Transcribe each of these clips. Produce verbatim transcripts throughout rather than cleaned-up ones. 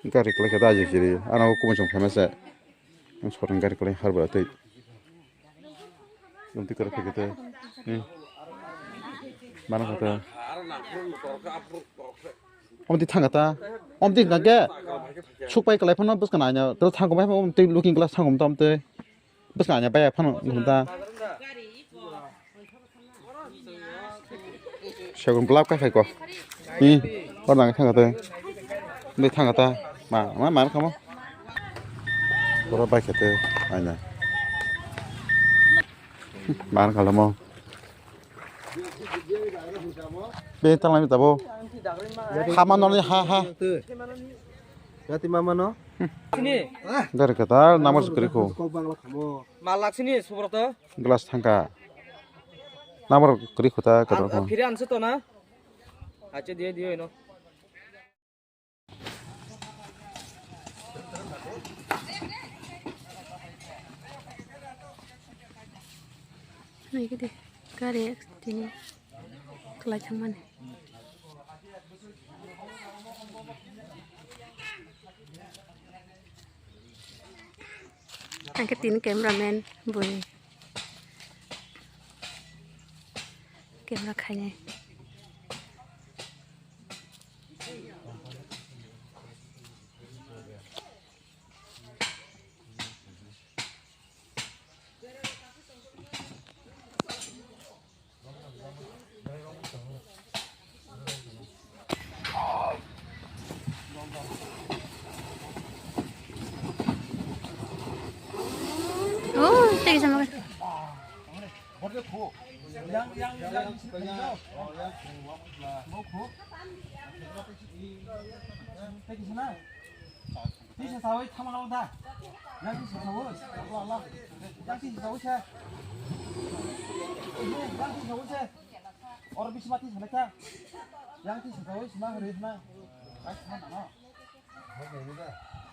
Gari kwlai khe da aji kiri. Ano kubun song phaima se. Ang sorang gari kwlai har bwla tei. Amtwi kwrwi khe tei. Hmm. Mana kha ta. Amtwi thang kha ta. Amtwi hwnkha khe. Sukpai kwlai phano bwskang naina. Tei thang kha bai phano amtwi looking glass thang kha ta amtwi. Bwskang anya bai phano nukho ta. Segun bulap kha khai ko. Ni, hor nang thang kha tei. Ni thang kha ta. Ma, ma, ma kha mo. Pura bai kha tei, anya. Ma kha lo mo. Be tang lai tabo. Ha ma no ni ha, ha. Yati mama no. Sini. Dari kata nama sukri ko. Kok bangla khamo. Malak sini subrata. Glass thangka. Number kri khuta kadar ko. Phiri anse to na. Acha diye diye no. Nai kede kare tini kelai thangmani. Angke tini cameraman bui camera khainai. Oh, thank you so much. Tisa sawi thama nang da. Yang tisa sawi. Allah, Allah. Yang tisa sawi se. Yang tisa sawi se. Or bisi mati sana ka. Yang tisa sawi sima hari sima. Ai sima na.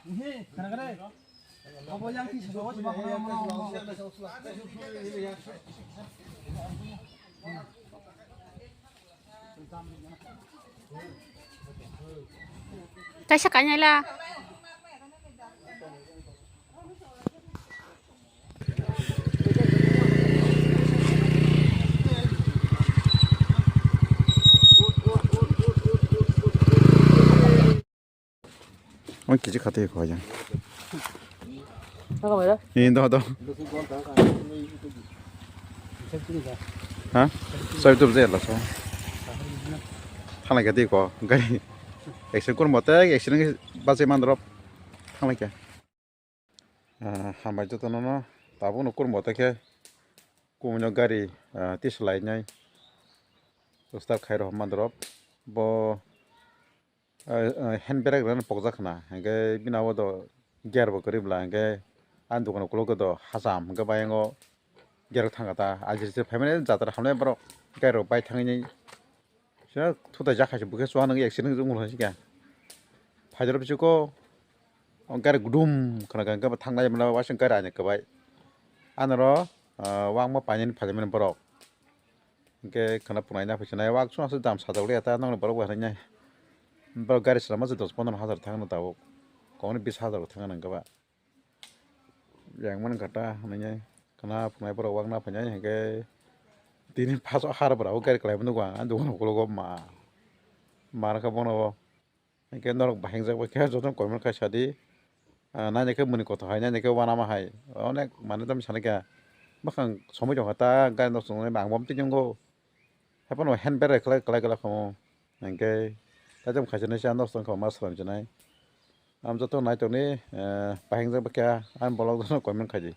Ini kana kana. Abo yang tisa sawi sima kana. Kaisa kainai la. Ang kisi khatwi kho yang. Ni do do. Ha? Sai tu je la so. Thanglai khatwi kho. Gai. Action kur mote, action base mandrop. Thanglai khe. Ah, hambai jotono no. Tabuk no kur mote khe. Kumno gari, ah, tislai nai. Start khai rw mandrop. Bo ah, ah, hand brake rwna pokjak khna, hwnkhe bini abo do gear bo kwrwi bwla, hwnkhe ani dukano ukulok do hacham, hwnkhe bai ango gear thangkha ta, ajir se phaimani jatra hamle borok gari rok bai thangwi se thutai jak hai se bwkhe chuha nangwi accident wng mano hai se khe. Phaijak rw bwswk o gari gudum khna kha, hwnkhe bo thangnai mano waising gari ani kwbai. Anoro, ah, wngma painani phaimani borok. Hwnkhe khwna pungnaina phaisana wak chwngno aswk dam sajak liya ta nokni borok bo hinwi nai. Borok gari swnamma se dos pondro hajar thangno tabuk. Kokni bis hajar bo thangna nangkha ba. Yang man kha ta hinwi nai. Khwna phunai borok wak na phainai hwnkhe tini paso har bwrabo gari kwlaima nukgo ang ani dukano ukologo ma. Ma rwkha bono bo. Hwnkhe norok bahai wngjak bai khe jotono comment khai sadi. Ah, nainai khe mwnwi kothok hai, nainai khe uanama hai. Onek manwi tamo sana khe. Bwkhang somoi tongkha ta gari nok chwngnai bangbo twi nwngo. Haiphano hand brake khlai kwlai kwlai khamu. Hwnkhe kaitam khaisa nai sa nok chwng kha ma swlam chinai. Am joto nai tongni, eh, bahai wngjak bai khe ani vlog jotono comment khai di.